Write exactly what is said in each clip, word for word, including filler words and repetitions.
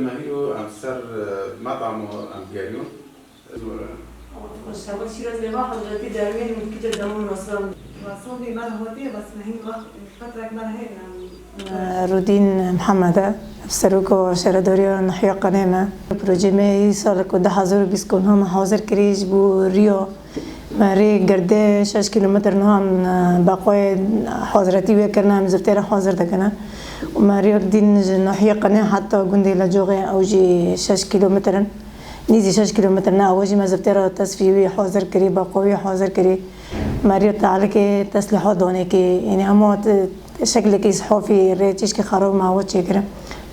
Mehîro em ser, e, metamo em geriyon. Xweş, heval Şîraz lê va hezretî derwên û kîce demon nasran. Rasandî me re hatiye, bes me hîn wext, fetrek me re heye, em Rûdîn Mihemed e, serokê şaredariya Nahiya Qenê me. Projeyê me îsal ku du hezar û bîst ku niha me hazir kirî ji bo riya me rê girde şeş kîlometr niha em, e, baqayê hazretî wê kirine, em ziftê re hazir dikine. Û me riya din ji Nahiya Qenê heta gundê Lecoxê ew jî şeş kîlometr in. Nîzî şeş kîlometr ne, ew jî me ziftê re tesfî wî hazir kirî, baqa wî hazir kirî. Me riya tealikê teslîhat danê kê, yanî hema t-, şeklekî îshafî rê çişkî xerab me awa çêkirin.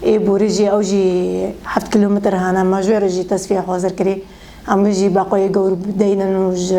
Ê borî jî ew jî heft kîlometr hene, me ji wê re jî tesfîye hazir kirî. Em jî beqayê gewr deynin û ji,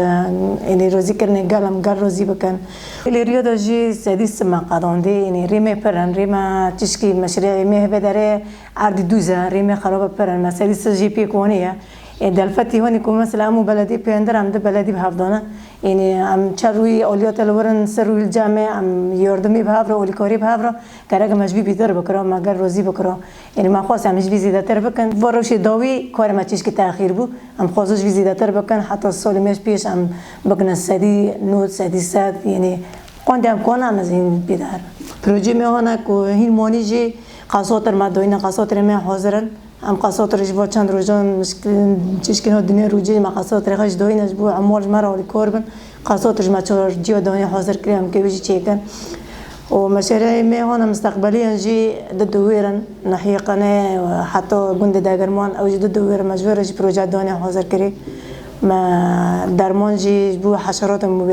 yanî rozîkirinê gel em gel rozî bikin. Lê riya de jî sedî sima qedandê, yanî rê me pir in, rê me çişkî meşreyê me hebe derê erdî dûz e, rê me xerab e pir in. Me sedî sê jî pêk wanî ye. Ê, delfetî honî ku mesela em û beledî pêndir em di beledî bi hev dane. Yanî em çer wî aliyate li wir in, ser wî li cem e, em yardimî bi hev re, alîkarî bi hev re, gerek me ji vî bîtir bikira, me ger rozî bikira. Yanî me xwest em ji vî zêdetir bikin. Va rewşê dawî karê me çişkî texîr bû. Em xwest ji vî zêdetir bikin, heta salê me ji pêş em bikine sedî nod, sedî sed, yanî qandê em kona em ez hîn pê de herim. Projeyê me hane ku hîn manî jî qesatir me dayine, qesatirê me hazir in. Em qesatir ji bo çend rojan mişkilin çişkîna dinê rûcê me qesatirê xwe ji dayî ne ji bo emal ji me re alîkar bin. Qesatir ji me çar ciya danê hazir kiriye em kê wî jî çêkin. Û meşereyê me hana misteqbeliyan jî di dûwêr in. Nahiyê Qenê heta gundê Degirman ew jî di dûwêr in. Me ji wê re jî proje danê hazir kirî. Me derman jî ji bo heşeratên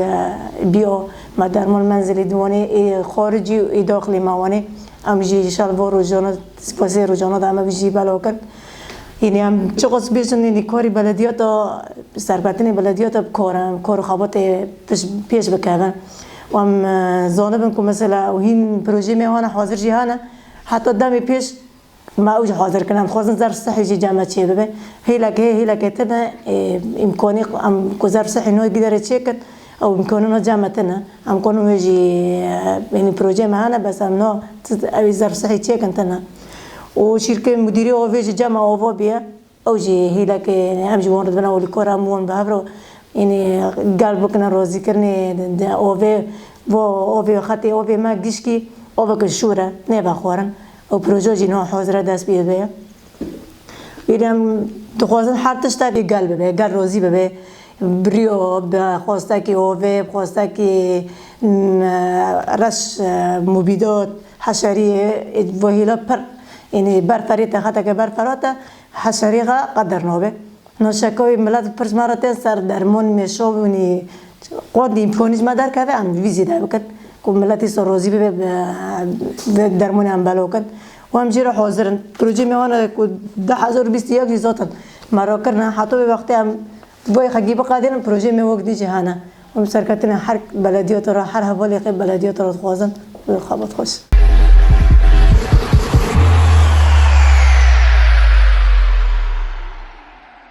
biya. Me derman menzilî di wanê ê xaricî û ê daxilî me wanê. Em jî şal bo rojana Spasê rojana da me jî belaw kin. Yanî em çiqas bêjin, yanî karî belediyata, serketinê belediyata bi kar e, em kar û xebatê piş-, pêş bikevin. Û em, e, zanibin ku mesela û hîn projeyê me hane hazir jî hane. Heta demê pêş me ew jî hazir kin. Em dixwazin zerf sihî jî cem me çê bibe. Hêlek heye, hêlekê tune, e, îmkanî em ku zerf sihî no gîderê çêkin, ew îmkanî no cem me tune. Em konin wê jî, e, yanî projeyê me hene, bes em no, t-, ew ê zerf sihî çêkin tune. Û şîrkê mudirî ovê jî cem me ava bîye. Ew jî hîlekê, yanî em jî wan re dibine olîkor, em wan bi hev re, yanî gel bikine rozîkirinê, de, de ovê, vo ovê, xetê ovê me gişkî oveke şûr e, nêvexwarin. Ew proje jî niha hazir e, dest pê ve ye. Wî dem dixwazin her tiştekî gel bibe, gel rozî bibe. Bi riyo, bi xwestekî ovê, bi xwestekî, m, reş, e, mubîdat, heşeriyê, ê, vahîla pir, yanî berferê te xeteke berfera te, heşerî xe qeder nabe. Naşeka wî milet pirs me re tên ser dermon mêşo bûnî, qandî îmkanî ji me derkeve, em vî zêde bikin. Ku miletî se rozî bibe, bi, bi dermonê em belo kin. Û em jê re hazir in. Projeyê me wana ku du hezar û bîst û yek jî zaten me rakirine. Heta vê wextê em vay xekî biqedînin, projeyê me wek dî jî hene. Em serketinê her belediyata re, her hevalê xê belediyata re dixwazin. Wê xebat xweş.